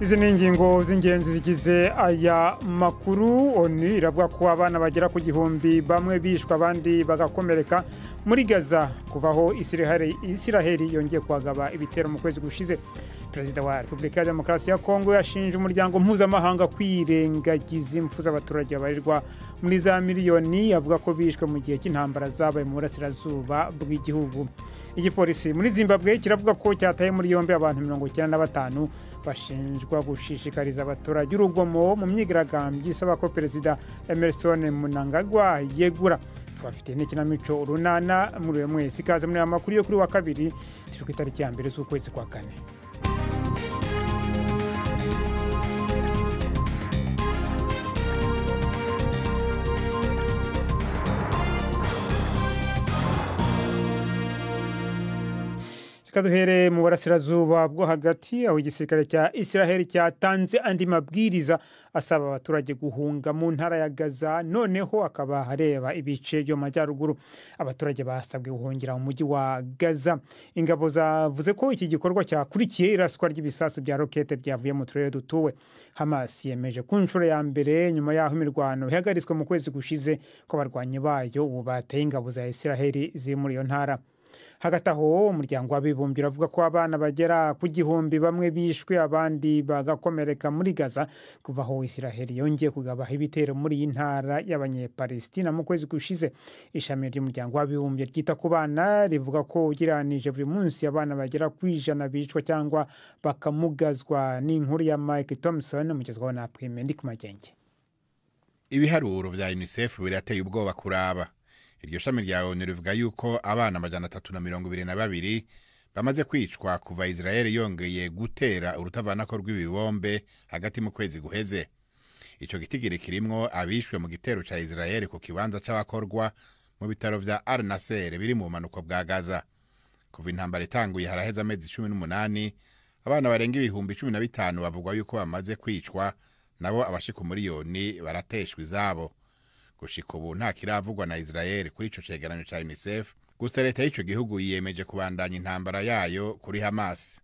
Izi ni ingingo z'ingenzi zigize aya makuru. ONU iravuga ko abana bagera ku 1000 bamwe bishwe abandi bagakomereka muri Gaza kuva aho Isiraheli yongeye kuhagaba ibitero mu kwezi gushize. Perezida wa Repubulika ya Demokarasi ya Kongo yashinje umuryango mpuzamahanga kwirengagiza impfu z'abaturage babarirwa muri za miliyoni, avuga ko bishwe mu gihe cy'intambara zabaye mu burasirazuba bw'igihugu. Igipolisi muri Zimbabwe kiravuga ko cyataye muri yombi abantu 95 bashinjwa gushishikariza abaturage urugomo mu myigaragambyo isaba ko Perezida Emerson Mnangagwa yegura. Tubafite n'ikinamico Urunana muri uyu mwezi. Ikaze muri aya makuru yo kuri wa kabiri, turi ku itariki ya 1 z'ukwezi kwa 4. Duhere mu burasirazuba bwo hagati, aho igisirikare cya Isiraheli cyatanze andi mabwiriza asaba abaturage guhunga mu ntara ya Gaza, noneho akaba areba ibice byo mu majyaruguru. Abaturage basabwe guhungira mu mujyi wa Gaza. Ingabo zavuze ko iki gikorwa cyakurikiye iraswa ry'ibisasu bya rokete byavuye mu turere dutuwe. Hamas yemeje ku nshuro ya mbere nyuma y'aho imirwano ihagaritswe mu kwezi gushize ko abarwanyi bayo ubu bateye ingabo za Isiraheli ziri muri iyo ntara. Hagati aho, umuryango w'abibumbye uravuga ko abana bagera ku 1000 bamwe bishwe abandi bagakomereka muri Gaza kuva aho Isiraheli yongeye kugabaho ibitero muri iyi ntara y'Abanyepalestina mu kwezi gushize. Ishami ry'umuryango w'abibumbye ryita ku bana rivuga ko ugereranije buri munsi abana bagera ku 100 bicwa cyangwa bakamugazwa. N'inkuru ya Mike Thompson umugezwaho na Prime Ndikumagenge. Ibiharuro vya UNICEF birateye ubwoba kuraba. Iryo shami rya ONU rivuga yuko abana 322 bamaze kwicwa kuva Israel yongeye gutera urutavanako rw'ibibombe hagati mu kwezi guheze. Ico gitigiri kirimwo abishwe mu gitero ca Israel ku kibanza c'abakorwa mu bitaro vya Al Nasser biri mu bumanuko bwa Gaza. Kuva intambara itanguye haraheze amezi 18, abana barenga 15,000 bavugwa yuko bamaze kwicwa, nabo abashika umuriyoni barateshwa izabo. Gushika ubu nta kiravugwa na Israel kuri ico cegeranyo ca UNICEF, gusa leta y'ico gihugu yiyemeje kubandanya intambara yayo kuri Hamas.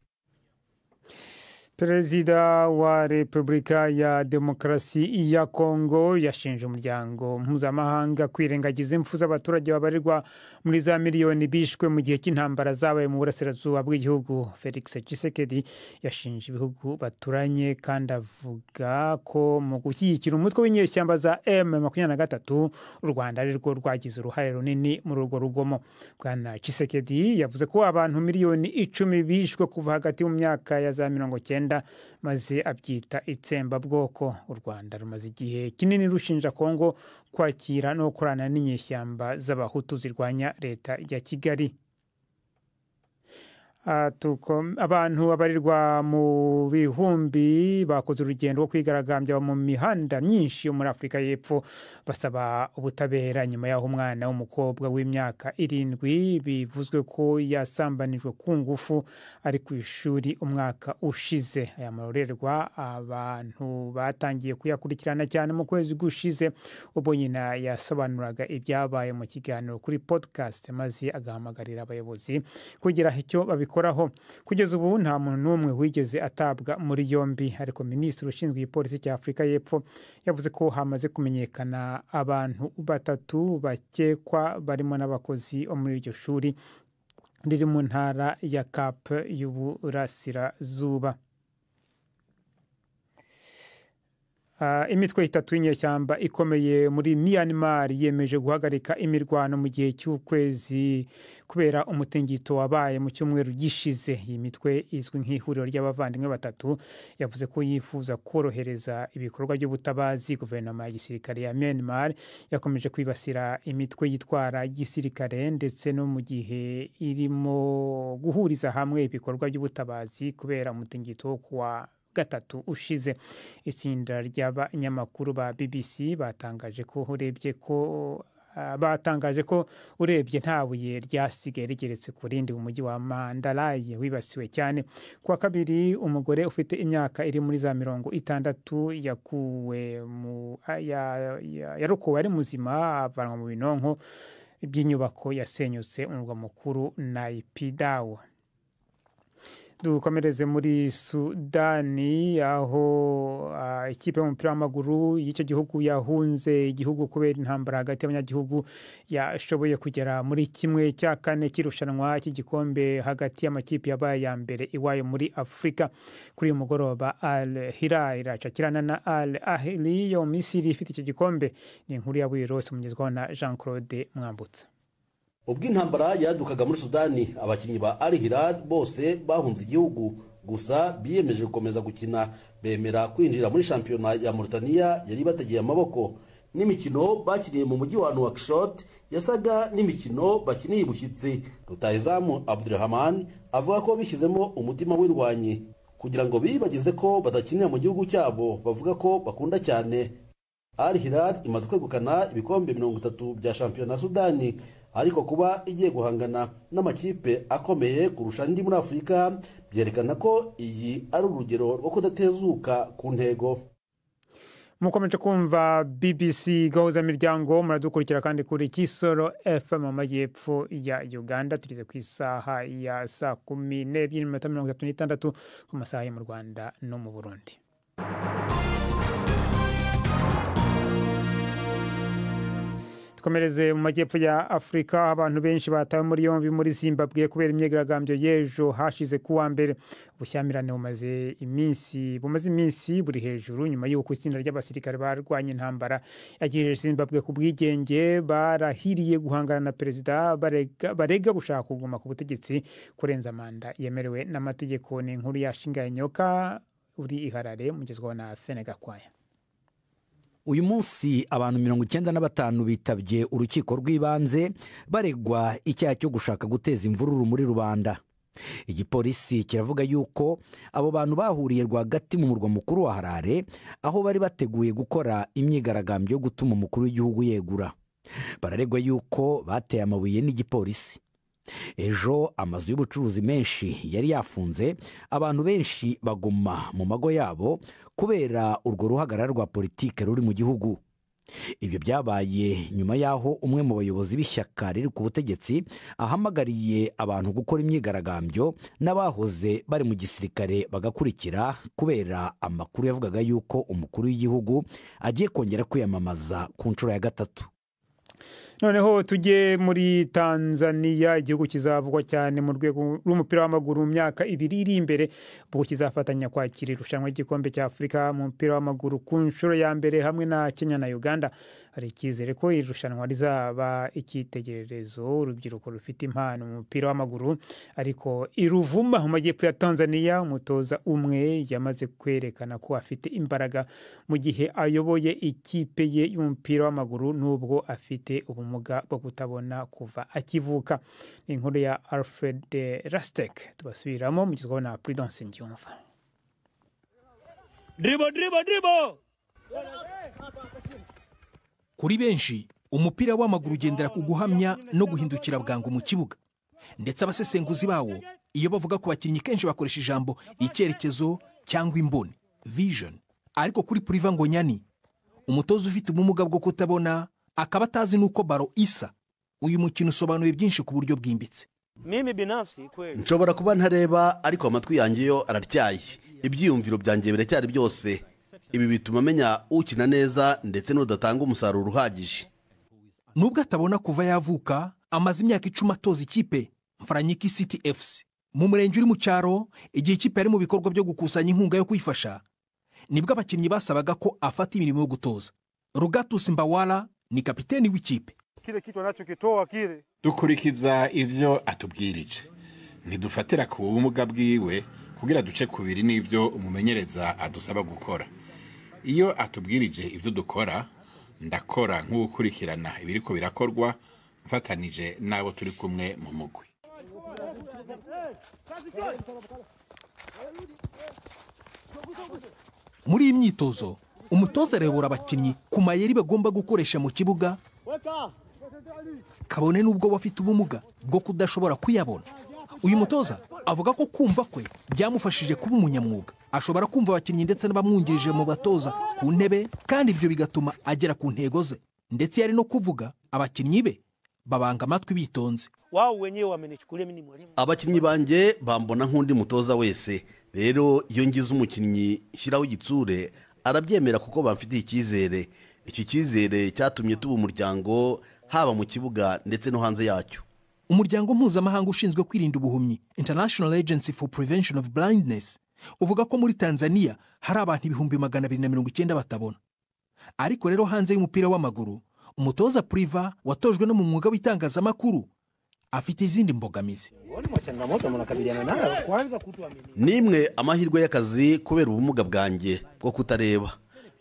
Perezida wa Repubulika ya Demokarasi ya Kongo yashinje umuryango mpuzamahanga kwirengagiza impfu z'abaturage babarirwa muri za miliyoni bishwe mu gihe cy'intambara zabaye mu burasirazuba bw'igihugu. Felix Tshisekedi yashinje ibihugu baturanye kandi avuga ko mu gushyigikira umutwe w'inyeshyamba za M23 u Rwanda ari rwo rwagize uruhare runini muri urwo rugomo. Bwana Tshisekedi yavuze ko abantu miliyoni 10 bishwe kuva hagati mu myaka ya za 90, maze abyita itsembabwoko. U Rwanda rumaze igihe kinini rushinja Kongo kwakira no gukorana n'inyeshyamba z'abahutu zirwanya leta ya Kigali. Abantu babarirwa mu bihumbi bakoze urugendo rwo kwigaragambya mu mihanda myinshi yo muri Afurika y'Epfo basaba ubutabera nyuma y'aho umwana w'umukobwa w'imyaka 7 bivuzwe ko yasambanijwe ku ngufu ari ku ishuri umwaka ushize. Aya marorerwa abantu batangiye kuyakurikirana cyane mu kwezi gushize, ubwo nyina yasobanuraga ibyabaye mu kiganiro kuri podcast, maze agahamagarira abayobozi kugira icyo babikoraho. Kugeza ubu nta muntu n'umwe wigeze atabwa muri yombi, ariko minisitiri ushinzwe igipolisi cya Afurika y'Epfo yavuze ko hamaze kumenyekana abantu 3 bakekwa barimo n'abakozi bo muri iryo shuri riri mu ntara ya Cape y'Uburasirazuba. Imitwe 3 y'inyeshyamba ikomeye muri Myanmar yemeje guhagarika imirwano mu gihe cy'ukwezi kubera umutingito wabaye mu cyumweru gishize. Iyi mitwe izwi nk'ihuriro ry'abavandimwe 3 yavuze ko yifuza korohereza ibikorwa by'ubutabazi. Guverinoma ya gisirikare ya Myanmar yakomeje kwibasira imitwe yitwara gisirikare ndetse no mu gihe irimo guhuriza hamwe ibikorwa by'ubutabazi kubera umutingito wo kuwa gatatu ushize. Itsinda ry'abanyamakuru ba BBC batangaje ko urebye nta buye ryasigaye rigeretse ku rindi mu mujyi wa Mandalay wibasiwe cyane. Kuwa kabiri, umugore ufite imyaka iri muri za 60 yakuwe mu yarokowe ari muzima avanwa mu binonko by'inyubako yasenyutse umurwa mukuru Naypyidaw. Dukomereze muri Sudani, aho ikipe y'umupira w'amaguru y'icyo gihugu yahunze igihugu kubera intambara hagati y'abanyagihugu yashoboye kugera muri 1/4 cy'irushanwa cy'igikombe hagati y'amakipe yabaye ya mbere iwayo muri Afurika. Kuri uyu mugoroba Al Hilal iracakirana na Al Ahly yo Misiri ifite icyo gikombe. Ni inkuru ya Wirose umugezwaho na Jean Claude Mwambutsa. Ubwo intambara yadukaga muri Sudani, abakinnyi ba Al Hilal bose bahunze igihugu, gusa biyemeje gukomeza gukina, bemera kwinjira muri shampiyona ya Mauritania yari bategeye amaboko. N'imikino bakiniye mu mujyi wa Nouakchott yasaga n'imikino bakiniye ibushyitsi. Rutahizamu Abdulrahman avuga ko bishyizemo umutima w'indwanyi kugira ngo bibagize ko badakinira mu gihugu cyabo bavuga ko bakunda cyane. Al Hilal imaze kwegukana ibikombe 30 bya shampiyona Sudani, ariko kuba igiye guhangana n'amakipe akomeye kurusha andi muri Afurika byerekana ko iyi ari urugero rwo kudatezuka ku ntego. Mukomeje kumva BBC Gahuza Miryango, muradukurikira kandi kuri Kisoro FM mu majyepfo ya Uganda. Tugeze ku isaha ya 12:36 ku masaha yo mu Rwanda no mu Burundi. Dukomereze mu majyepfo ya Afurika, abantu benshi batawe muri yombi muri Zimbabwe kubera imyigaragambyo y'ejo hashize kuwa mbere. Ubushyamirane bumaze iminsi buri hejuru nyuma y'uko itsinda ry'abasirikare barwanye intambara yagejeje Zimbabwe ku bwigenge barahiriye guhangana na perezida barega gushaka kuguma ku butegetsi kurenza manda yemerewe n'amategeko. Ni inkuru ya Shingaye Nyoka uri i Harare, mugezwaho na Fenegakwaya. Uyu munsi abantu 95 bitabye urukiko rw'ibanze baregwa icyaha cyo gushaka guteza imvururu muri rubanda. Igipolisi kiravuga yuko abo bantu bahuriye rwagati mu murwa mukuru wa Harare, aho bari bateguye gukora imyigaragambyo yo gutuma umukuru w'igihugu yegura. Bararegwa yuko bateye amabuye n'igipolisi. Ejo amazu y'ubucuruzi menshi yari yafunze, abantu benshi baguma mu mago yabo kubera urwo ruhagarara rwa politike ruri mu gihugu. Ibyo byabaye nyuma y'aho umwe mu bayobozi b'ishyaka riri ku butegetsi ahamagariye abantu gukora imyigaragambyo n'abahoze bari mu gisirikare bagakurikira, kubera amakuru yavugaga yuko umukuru w'igihugu agiye kongera kwiyamamaza ku nshuro ya 3. Noneho tujye muri Tanzania, igihugu kizavugwa cyane mu rwego rw'umupira w'amaguru mu myaka 2 iri imbere, ubwo kizafatanya kwakira irushanwa ry'igikombe cya Afurika mu mupira w'amaguru ku nshuro ya mbere hamwe na Kenya na Uganda. Hari icyizere ko iri rushanwa rizaba icyitegererezo urubyiruko rufite impano mu mupira w'amaguru. Ariko i Ruvuma mu majyepfo ya Tanzania, umutoza umwe yamaze kwerekana ko afite imbaraga mu gihe ayoboye ikipe ye y'umupira w'amaguru, nubwo afite ubumuga bwo kutabona kuva akivuka. Ni inkuru ya Alfred Rastek, tubasubiramo mugezwaho na Prudence Ndyumva. Dribble, dribble, dribble! Kuri benshi umupira w'amaguru ugendera ku guhamya no guhindukira bwangu mu kibuga, ndetse abasesenguzi bawo iyo bavuga ku bakinnyi kenshi bakoresha ijambo icyerekezo cyangwa imboni, vision. Ariko kuri Priva Ngonyani, umutoza ufite ubumuga bwo kutabona akaba atazi nuko baro isa, uyu mukino usobanuye byinshi ku buryo bwimbitse. Mimi binafsi kweli nshobora kuba ntareba, ariko amatwi yanjye yo araryaye, ibyiyumviro byanjye biracyari byose. Ibi bituma amenya ukina neza ndetse n'udatanga umusaruro uhagije. Nubwo atabona kuva yavuka, amaze imyaka 10 atoza ikipe Mfaranyiki City FC mu murenge uri mu cyaro. Igihe ikipe yari mu bikorwa byo gukusanya inkunga yo kwifasha, nibwo abakinnyi basabaga ko afata imirimo yo gutoza. Rugatus Mbawala ni kapiteni w'ikipe. Kile kitu anachokitoa kile dukurikiza ivyo atubwirije, ntidufatira ku bumuga bwiwe kugira duce kubiri n'ibyo umumenyereza adusaba gukora. Iyo atubwirije ibyo dukora, ndakora nk'ukurikirana ibiriko birakorwa mfatanije n'abo turi kumwe mu mugwi. Muri iyi myitozo umutoza arebura abakinnyi ku mayeri bagomba gukoresha mu kibuga, kabone n'ubwo bafite ubumuga bwo kudashobora kuyabona. Uyu mutoza avuga ko kumva kwe byamufashije kuba umunyamwuga. Ashobora kumva abakinnyi ndetse n'abamwungirije mu batoza ku ntebe, kandi ibyo bigatuma agera ku ntego ze. Ndetse yari no kuvuga abakinnyi be Babanga amatwi bitonze. Wao wenyewe wamenichukulia mimi ni mwalimu. Abakinnyi banjye bambona nk'undi mutoza wese. Rero iyo ngize umukinnyi shyiraho igitsure arabyemera kuko bamfitiye icyizere. Iki cyizere cyatumye tuba umuryango haba mu kibuga ndetse no hanze yacyo. Umuryango mpuzamahanga ushinzwe kwirinda ubuhumyi, International Agency for Prevention of Blindness, uvuga ko muri Tanzania hari abantu 290,000 batabona. Ariko rero hanze y'umupira w'amaguru, umutoza Priva watojwe no mu mwuga w'itangazamakuru afite izindi mbogamizi. Nimwe amahirwe y'akazi kubera ubumuga bwanjye bwo kutareba.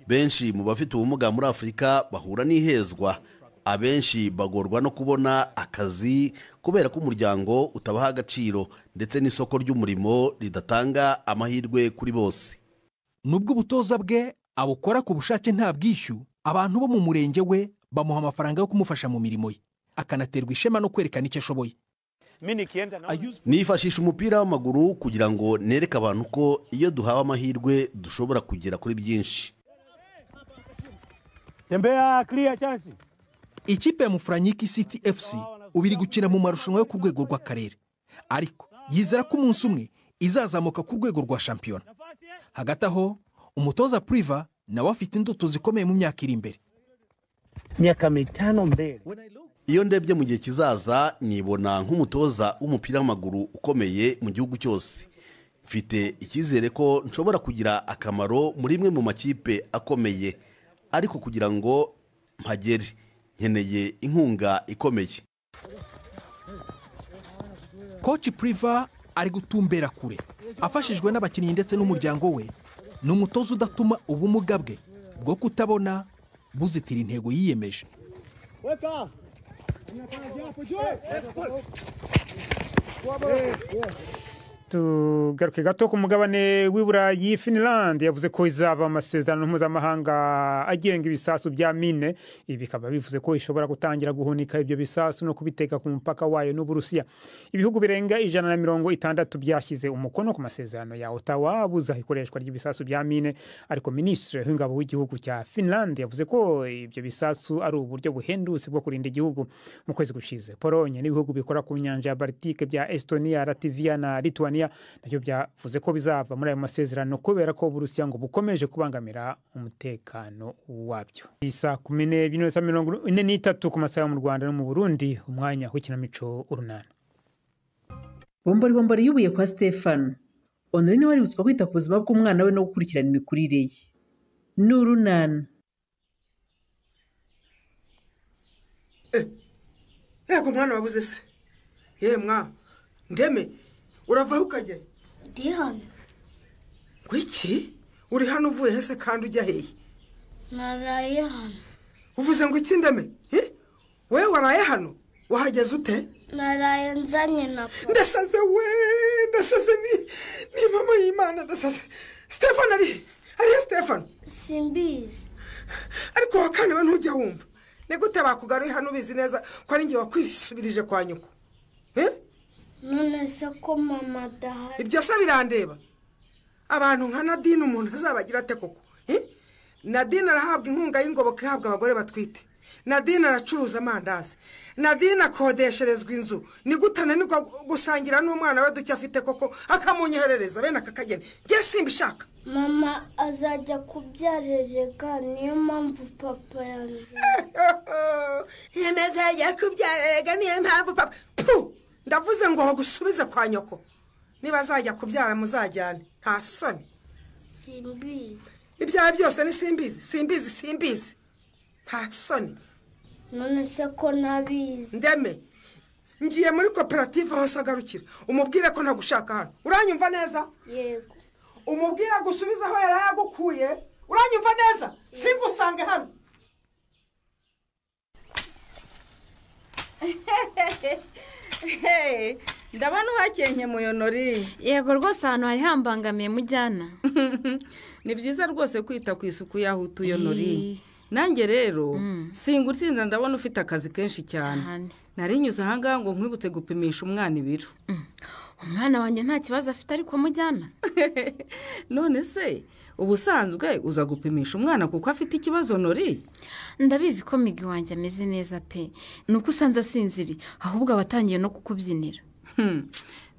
Benshi mu bafite ubumuga muri Afurika bahura n'ihezwa. Abenshi bagorwa no kubona akazi kubera ko umuryango utabaha agaciro ndetse n'isoko ry'umurimo ridatanga amahirwe kuri bose. Nubwo ubutoza bwe abukora ku bushake nta bwishyu, abantu bo mu murenge we bamuha amafaranga yo kumufasha mu mirimo ye, akanaterwa ishema no kwerekana icyo ashoboye. Nifashisha umupira w'amaguru kugira ngo nereke abantu ko iyo duhawe amahirwe dushobora kugera kuri byinshi. Tembea, clear chance. Ikipe ya Mufuranyiki City FC ubu iri gukina mu marushanwa yo ku rwego rw'akarere, ariko yizera ko umunsi umwe izazamuka ku rwego rwa shampiyona. Hagati aho umutoza Priva nawe afite indoto zikomeye mu myaka iri imbere. Miaka mitano mbele. Iyo ndebye mu gihe kizaza nibona nk'umutoza w'umupira w'amaguru ukomeye mu gihugu cyose. Mfite icyizere ko nshobora kugira akamaro muri imwe mu makipe akomeye, ariko kugira ngo mpagere nkeneye inkunga ikomeye. Coach Priva ari gutumbera kure afashijwe n'abakinnyi ndetse n'umuryango we. Ni umutoza udatuma ubumuga bwe bwo kutabona buzitira intego yiyemeje. Tugaruke gato ku mugabane w'i Burayi. Finland yavuze ko izava amasezerano mpuzamahanga agenga ibisasu bya mine. Ibi bikaba bivuze ko ishobora gutangira guhunika ibyo bisasu no kubiteka ku mupaka wayo n'Uburusiya. Ibihugu birenga 160 byashyize umukono ku masezerano ya Ottawa abuza ikoreshwa ry'ibisasu bya mine, ariko Minisitiri w'ingabo w'igihugu cya Finland yavuze ko ibyo bisasu ari uburyo buhendutse bwo kurinda igihugu. Mu kwezi gushize Pologne n'ibihugu bikora ku nyanja ya Baltike bya Estonia, Latvia na Lithuania nabyo byavuze ko bizava muri ayo masezerano kubera ko Uburusiya ngo bukomeje kubangamira umutekano wabyo. Isa 12:43 ku masaha mu Rwanda no mu Burundi, umwanya w'ikinamico Urunana. Bombori bombori yubuye kwa Stefano. Honorine waributswa kwita ku buzima bw'umwana we no gukurikirana imikurire ye. N'urunana. Yego mwana wabuze se. Ye mwa ndeme urava ukajya? Ndi hano. Ngwiki? Uri hano uvuye hese kandi ujya hehe? Naraye hano. Uvuze ngo iki ndeme? Wewe waraye hano? Wahageze ute? Naraye nzanye na papa. Ndasaze we, ndasaze ni mama y'Imana ndasaze. Stefan ari Stefan? Simbizi. Ariko wakane we ntujya wumva. Ni gute bakugaruye hano ubizi neza ko ari ngiye wakwisubirije kwa nyoko? None se ko mama adahari? Ibyo se birandeba. Abantu nka Nadine umuntu azabagira ate koko? Nadine arahabwa inkunga y'ingoboka ihabwa abagore batwite. Nadine aracuruza amandazi. Nadine akodesherezwa inzu. Ni gute ananirwa gusangira n'umwana we duke afite koko akamunyoherereza bene aka kageni? Njye simbishaka. Mama azajya kubyarerega niyo mpamvu papa yanze. Azajya kubyarerega niyo mpamvu papa. Ndavuze ngo bagusubize kwa nyoko. Niba azajya kubyara muzajyane. Nta soni. Simbizi. Ibyaha byose ni simbizi, simbizi, simbizi. Nta soni. None se ko nabizi? Ndeme ngiye muri koperative hose agarukira. Umubwire ko ntagushaka hano. Uranyumva neza? Yego. Umubwire gusubiza aho yari yagukuye. Uranyumva neza? Singusange hano. Hey, ndabona uhakenke muyonori. Yego rwose ahantu hari hambangamiye mujyana. Ni byiza rwose kwita ku isuku yaho utuye Nori. Nanjye rero singutsinza ndabona ufite akazi kenshi cyane. Narinyuze ahangaha ngo nkwibutse gupimisha umwana ibiro. Umwana wanjye nta kibazo afite ariko mujyana. None se Ubusanzwe uza gupimisha umwana kuko afite ikibazo Nori. Ndabizi ko Migi wanjye ameze neza pe, nuko usanze asinziri ahubwo abatangiye no kukubyinira.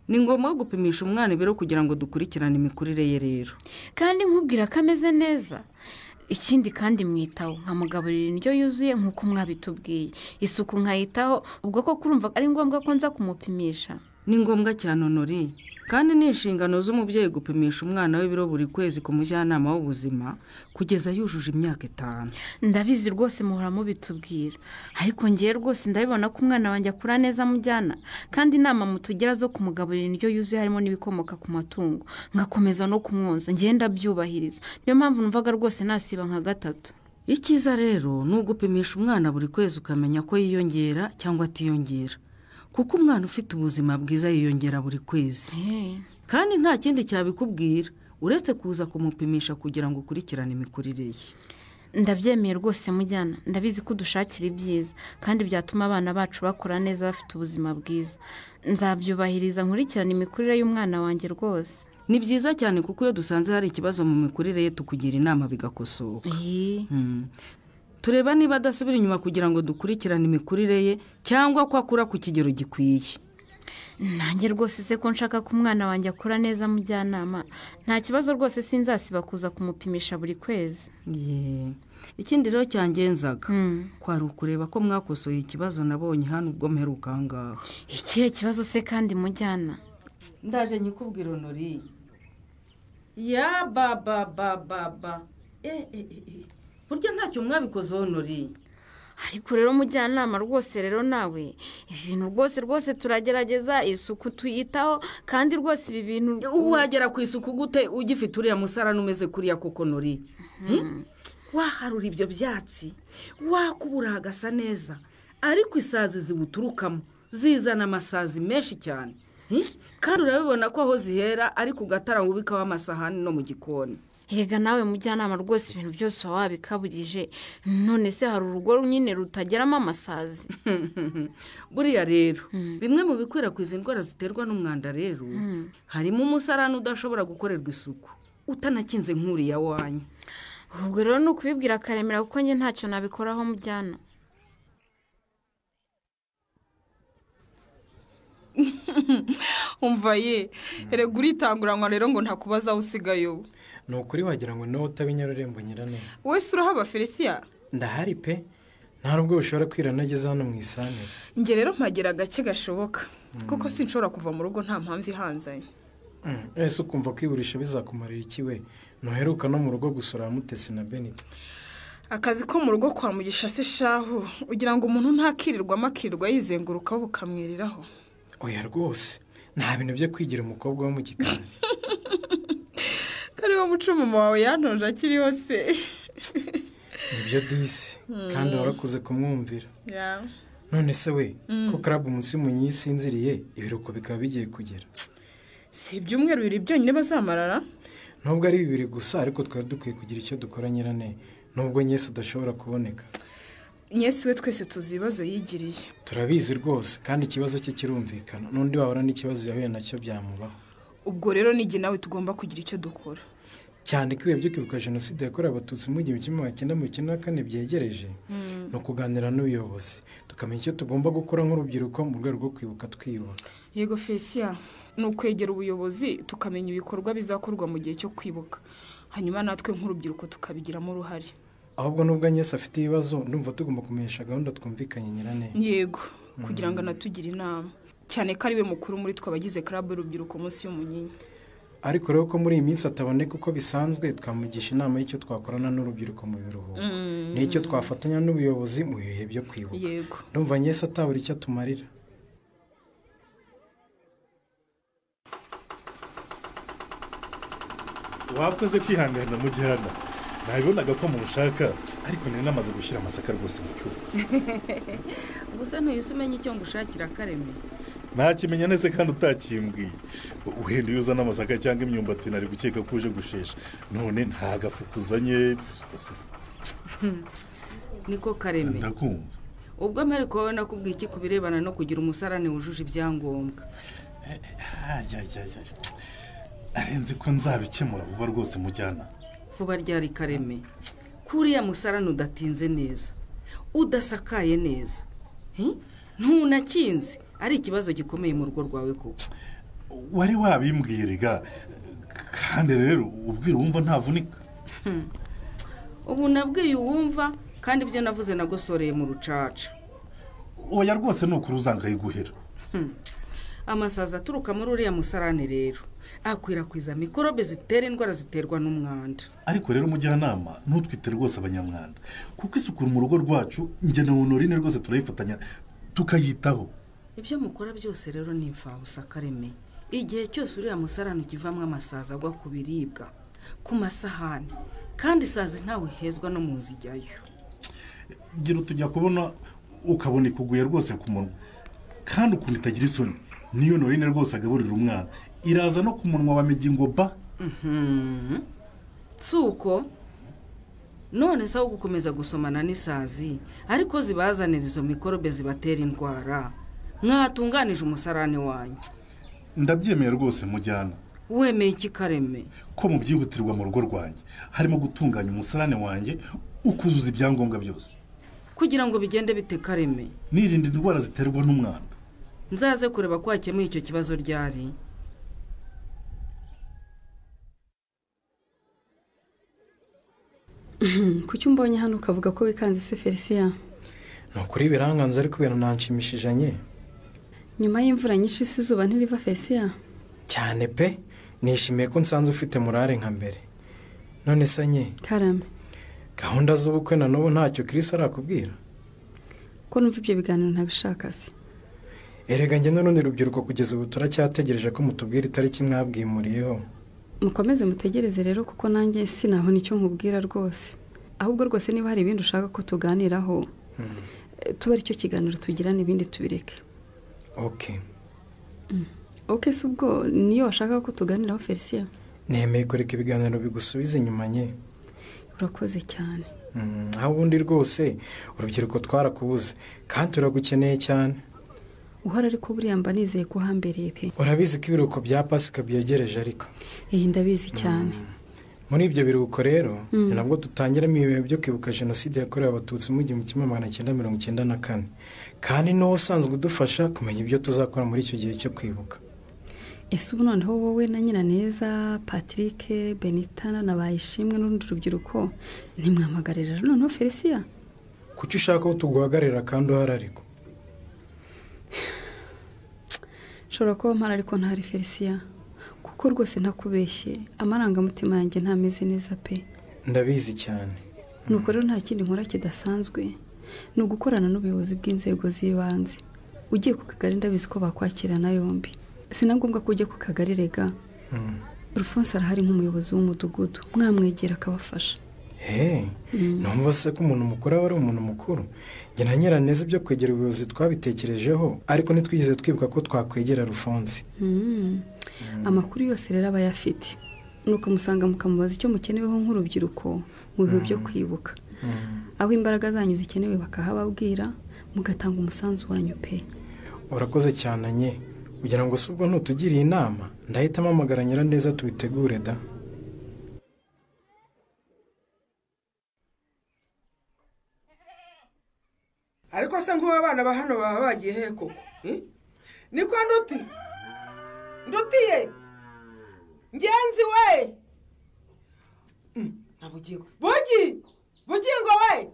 Ni ngombwa gupimisha umwana ibiro kugira ngo dukurikirane imikurire ye rero. Kandi nkubwira ko ameze neza. Ikindi kandi mwitaho nkamugaburira indyo yuzuye nk'uko mwabitubwiye, isuku nkayitaho, ubwo ko kurumva ari ngombwa ko nza kumupimisha. Ni ngombwa cyane Nori, kandi ni inshingano z'umubyeyi gupimisha umwana we ibiro buri kwezi ku mujyanama w'ubuzima kugeza yujuje imyaka 5. Ndabizi rwose muhora mubitubwira, ariko ngiye rwose ndabibona ko umwana wanjye akura neza mujyana, kandi inama mutugira zo kumugaburira indyo yuzuye harimo n'ibikomoka ku matungo, ngakomeza no kumwonsa, ngiye ndabyubahiriza. Niyo mpamvu numvaga rwose nasiba nka 3. Icyiza rero ni ugupimisha umwana buri kwezi ukamenya ko yiyongera cyangwa atiyongera, kuko umwana ufite ubuzima bwiza yiyongera buri kwezi. Kandi nta kindi cyabikubwira uretse kuza kumupimisha kugira ngo ukurikirane imikurire ye. Ndabyemeye rwose mujyana, ndabizi ko dushakira ibyiza kandi byatuma abana bacu bakura neza bafite ubuzima bwiza. Nzabyubahiriza nkurikirane imikurire y'umwana wanjye rwose. Ni byiza cyane kuko iyo dusanze hari ikibazo mu mikurire ye tukugira inama bigakosoka. Tureba niba adasubira inyuma kugira ngo dukurikirane imikurire ye cyangwa ko akura ku kigero gikwiye. Nanjye rwose se ko nshaka ko umwana wanjye akura neza mujyanama, nta kibazo rwose sinzasiba kuza kumupimisha buri kwezi. Ikindi rero cyangenzaga kwari ukureba ko mwakosoye ikibazo nabonye hano ubwo mperuka ngaho. Ikihe kibazo se kandi mujyana? Ndaje nyikubwira Nori. Ya ba ba ba ba ba. Burya ntacyo mwabikozeho Nori. Ariko rero mujyanama rwose rero nawe ibintu rwose rwose turagerageza isuku tuyitaho, kandi rwose ibi bintu wagera ku isuku gute ugifite uriya musarani umeze kuriya koko Nori? Waharura ibyo byatsi, wakubura hagasa neza, ariko isazi zibuturukamo zizana amasazi menshi cyane. Kandi urabibona ko aho zihera ari ku gatara wubikaho amasahani no mu gikoni. Erega nawe mujyanama rwose ibintu byose wabikabugije, none se hari urugo nyine rutageramo amasazi? Buriya rero bimwe mu bikwirakwiza indwara ziterwa n'umwanda rero harimo umusarani udashobora gukorerwa isuku utanakinze nk'uriya wanyu. Ubwo rero ni ukubibwira Karemera kuko njye ntacyo nabikoraho mujyana. Umva ye, erega uritanguranwa rero ngo ntakubaza aho usigaye ubu. Ni ukuri wagira ngo niwe utaba inyarurembo nyirane. Wese urahaba Felicia? Ndahari pe, nta nubwo ushobora kwira nageze hano mu isantere. Njye rero mpagera gake gashoboka kuko sinshobora kuva mu rugo nta mpamvu ihanzanye. Ese ukumva kwiburisha bizakumarira iki we? Ntuheruka no mu rugo gusura Mutesi na Benita. Akazi ko mu rugo kwa Mugisha se shahu, ugira ngo umuntu ntakirirwamo akirirwa yizengurukaho bukamwiriraho. Oya rwose, nta bintu byo kwigira umukobwa wo mu gikari. Kariho muco mama wawe yantoje akiri hose. Nibyo disi, kandi warakuze kumwumvira. None se we, ko club umunsi munyi sinziriye, ibiruko bikaba bigiye kugera. Si ibyumweru bibiri byonyine bazamarara? Nubwo ari bibiri gusa, ariko twari dukwiye kugira icyo dukora nyirane, nubwo Nyesi udashobora kuboneka. Nyesi we twese tuzi ibibazo yigiriye. Turabizi rwose, kandi ikibazo cye kirumvikana. N'undi wahora n'ikibazo yahuye nacyo byamubaho. Ubwo rero nijye nawe tugomba kugira icyo dukora. Cyane ko ibihe byo kwibuka jenoside yakorewe Abatutsi mu 1994 byegereje, ni ukuganira n'ubuyobozi tukamenya icyo tugomba gukora nk'urubyiruko mu rwego rwo kwibuka twiyubaka. Yego Felicia, ni ukwegera ubuyobozi tukamenya ibikorwa bizakorwa mu gihe cyo kwibuka, hanyuma natwe nk'urubyiruko tukabigiramo uruhare. Ahubwo nubwo Nyesi afite ibibazo, ndumva tugomba kumenyesha gahunda twumvikanye nyirane. Yego, kugira ngo anatugire inama, cyane ko ari we mukuru muri twe abagize club y'urubyiruko munsi y'umunyinya. Ariko rero ko muri iyi minsi ataboneka uko bisanzwe, twamugisha inama y'icyo twakorana n'urubyiruko mu biruhuko n'icyo twafatanya n'ubuyobozi mu bihe byo kwibuka. Yego, ndumva Nyesi atabura icyo atumarira. Wakoze kwihangana mujyana, nabibonaga ko mushaka, ariko nari namaze gushyira amasaka rwose mu cyuma. Gusa ntuyise umenye icyo ngushakira Kareme. Ntakimenya nese kandi utakimbwiye. Uhenda iyo uzana amasaka cyangwa imyumbati nari gukeka ko uje gushesha, none nta gafukuzanye. Niko Kareme, ndakumva. Ubwo mpereko wowe nakubwiye iki ku birebana no kugira umusarane wujuje ibyangombwa? Arenze ko nzabikemura vuba rwose mujyana. Vuba ryari Kareme? Kuriya musarani udatinze neza, udasakaye neza, ntunakinze, ari ikibazo gikomeye mu rugo rwawe koko. Wari wabimbwiraga kandi rero ubwira wumva ntavunika. Ubu nabwiye uwumva kandi ibyo navuze nagosoreye mu rucaca. Oya rwose ni ukuri uzangayiguhera. Amasazi aturuka muri uriya musarani rero akwirakwiza mikorobe zitera indwara ziterwa n'umwanda. Ariko rero umujyanama ntutwite rwose abanyamwanda, kuko isuku mu rugo rwacu njye na Honorine rwose turayifatanya tukayitaho. Ibyo mukora byose rero ni imfabusa Kareme. Igihe cyose uriya musarani ukivamo amasazi agwa ku biribwa, ku masahani, kandi isazi ntawe hezwa no mu nzu ijyayo. Gira utujya kubona ukabona ikuguye rwose ku munwa, kandi ukuntu itagira isoni. Niyo Honorine rwose agaburira umwana iraza no ku munwa wa migingo ba. Suko none se aho gukomeza gusomana n'isazi ariko zibazanira izo mikorobe zibatera indwara, mwatunganije umusarani wanyu. Ndabyemeye rwose mujyana. Wemeye iki Kareme? Ko mu byihutirwa mu rugo rwanjye harimo gutunganya umusarani wanjye ukuzuza ibyangombwa byose kugira ngo bigende bite Kareme? Nirinda indwara ziterwa n'umwanda. Nzaze kureba ko wakemuye icyo kibazo ryari. Kuki umbonye hano ukavuga ko wikanze se Felicien? Ni ukuri biranganze ariko birananshimishije nye. Nyuma y'imvura nyinshi se izuba ntiriva Felicien? Cyane pe, nishimiye ko nsanze ufite morale nka mbere. None se nye? Karame. Gahunda z'ubukwe na n'ubu ntacyo Chris arakubwira? Ko numva ibyo biganiro ntabishaka se. Erega njye n'urundi rubyiruko kugeza ubu turacyategereje ko mutubwira itariki mwabwimuriyeho. Mukomeze mutegereze rero kuko nanjye sinabona icyo nkubwira rwose. Ahubwo rwose niba hari ibindi ushaka ko tuganiraho, tuba aricyo kiganiro tugirana ibindi tubireke. Okay. Okay, se ubwo niyo washaka ko tuganiraho Felicien? Nemeye kureka ibiganiro bigusubiza inyuma nye. Urakoze cyane. Aho ubundi rwose urubyiruko twarakubuze kandi turagukeneye cyane. Uhora ariko buriya mba nizeye ko uhamberiye pe. Urabizi ko ibiruhuko bya Pasika byegereje ariko. Ndabizi cyane. Muri ibyo biruhuko rero ni nabwo dutangiramo ibihe byo kwibuka jenoside yakorewe Abatutsi mu 1994, kandi n'uwo usanzwe udufasha kumenya ibyo tuzakora muri icyo gihe cyo kwibuka. Ese ubu noneho wowe na Nyiraneza, Patrick, Benita na Bayishimwe n'urundi rubyiruko ntimwamagarira noneho Felicien? Kuki ushaka ko tuguhagararira kandi uhari ariko? Nshobora kuba mpari ariko ntari Felicien, kuko rwose ntakubeshye amarangamutima yanjye ntameze neza pe. Ndabizi cyane. Nuko rero nta kindi nkora kidasanzwe, ni ugukorana n'ubuyobozi bw'inzego z'ibanze. Ugiye ku kagari ndabizi ko bakwakirana yombi. Sinangombwa ko ujya ku kagari rega. Rufonse arahari nk'umuyobozi w'umudugudu, mwamwegera akabafasha. Numva se ko umuntu mukuru aba ari umuntu mukuru. Njye na Nyiraneza ibyo kwegera ubuyobozi twabitekerejeho, ariko ntitwigeze twibuka ko twakwegera Rufonse. Amakuru yose rero aba ayafite, nuko musanga mukamubaza icyo mukeneweho nk'urubyiruko mu bihe byo kwibuka, aho imbaraga zanyu zikenewe bakahababwira, mugatanga umusanzu wanyu pe. Urakoze cyane nye. Kugira ngo se ubwo ntutugiriye inama, ndahita mpamagara Nyiraneza tubitegure da. Ariko se nk'ubu abana ba hano baba bagiye he koko? Niko nduti? Ndutiye? Ngenzi we! Nabugingo. Bugi! Bugingo we!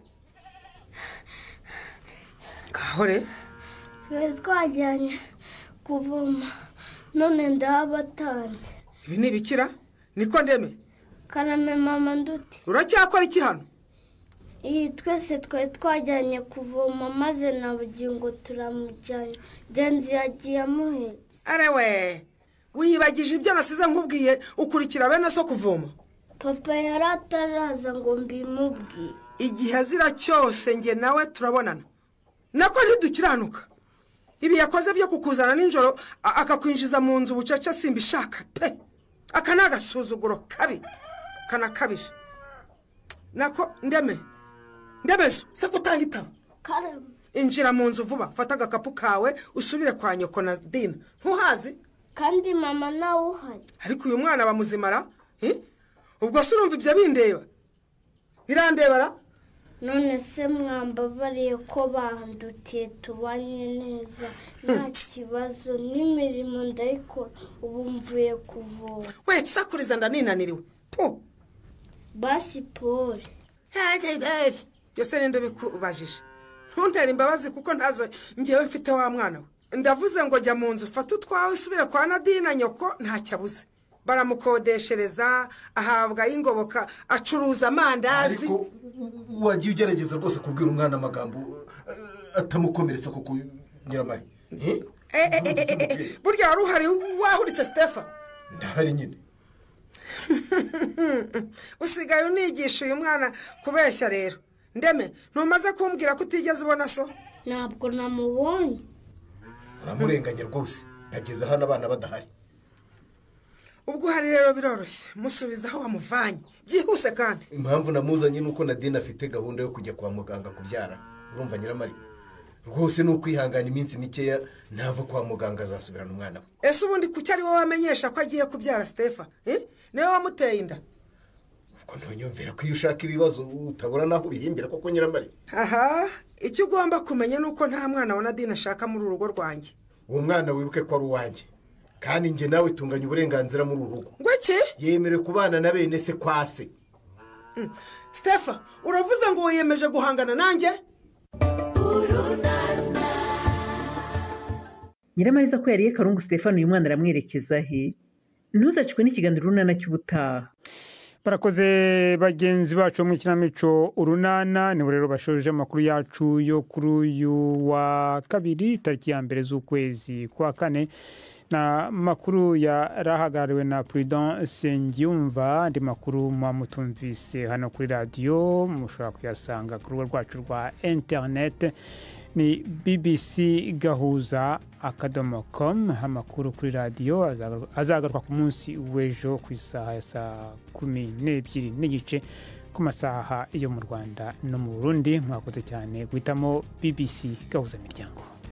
Kahore? Twese twajyanye kuvoma none ndabatanze. Ibi ni ibikira? Niko ndeme? Karame mama nduti. Uracyakora iki hano? Iyi twese twari twajyanye kuvoma maze na Bugingo turamujyanye. Ngenzi yagiye amuhetse. Arewe, wiyibagije ibyo nasize nkubwiye ukurikira bene so kuvoma. Papa yari ataraza ngo mbimubwiye. Igihe azira cyose njye nawe turabonana. Nako ntidukiranuka. Ibi yakoze byo kukuzana nijoro akakwinjiza mu nzu bucece simbishaka pe. Aka ni agasuzuguro kabi kanakabije. Nako ndeme. Ndemezo se kutanga itaba. Karame. Injira mu nzu vuba, fata agakapu kawe usubire kwa nyoko na Dina. Ntuhazi? Kandi mama nawe uhari. Ariko uyu mwana bamuzimara? Ubwo se urumva ibyo bindeba? Birandebara? None se mwambabariye ko bandutiye tubanye neza nta kibazo, n'imirimo ndayikora, ubu mvuye kuvoma. We sakuriza ndaninaniriwe. Po. Basi pole. Hey. Yose ninde bikubajije? Ntuntera imbabazi kuko ntazo ngewe mfite wa mwana we. Ndavuze ngo jya mu nzu ufate utwawe usubire kwa Nadine nyoko ntacyabuze. Baramukodeshereza, ahabwa ingoboka, acuruza amandazi. Ariko wagiye ugerageza rwose kubwira umwana amagambo atamukomeretsa kuko Nyiramari. Burya wari uhari wahuritse Stephen? Ndahari nyine. Usigaye unigisha uyu mwana kubeshya rero. Ndeme, ntumaze kumbwira ko utigeze ubona so? Ntabwo namubonye. Uramurenganye rwose, nageze hano abana badahari. Ubwo uhari rero biroroshye, musubiza aho wamuvanye byihuse. Kandi impamvu namuzanye nuko Nadine afite gahunda yo kujya kwa muganga kubyara. Urumva Nyiramari, rwose ni ukwihangana iminsi mikeya, nava kwa muganga azasubirana umwana we. Ese ubundi kuki ari wowe wamenyesha ko agiye kubyara Stephen? Niwe wamuteye inda? Ubwo ntunyumvira ko iyo ushaka ibibazo utabura naho ubihimbira koko Nyiramari. Aha, icyo ugomba kumenya ni uko nta mwana wa Nadine ashaka muri uru rugo rwanjye. Uwo mwana wibuke ko ari uwanjye, kandi njye nawe tunganya uburenganzira muri uru rugo. Ngo iki? Yemerewe kubana na bene se kwa se. Stephen, uravuze ngo wiyemeje guhangana nanjye? Nyiramariza ko yariye Karungu Stephen, uyu mwana aramwerekeza he? Ntuzacikwe n'ikiganiro Urunana cy'ubutaha. Barakoze bagenzi bacu mu ikinamico Urunana. Nibo rero bashoje amakuru yacu yo kuri uyu wa kabiri tariki ya 1 z'ukwezi kwa 4, na makuru yarahagarariwe na Prudent Sengiyumva. Andi makuru mwamutumvise hano kuri radio mushobora kuyasanga ku rubuga rwacu rwa internet ni bbcgahuza.com. Amakuru kuri radio azagaruka ku munsi w'ejo ku isaha ya saa 12:30 ku masaha yo mu Rwanda no mu Burundi. Mwakoze cyane guhitamo BBC Gahuza Miryango.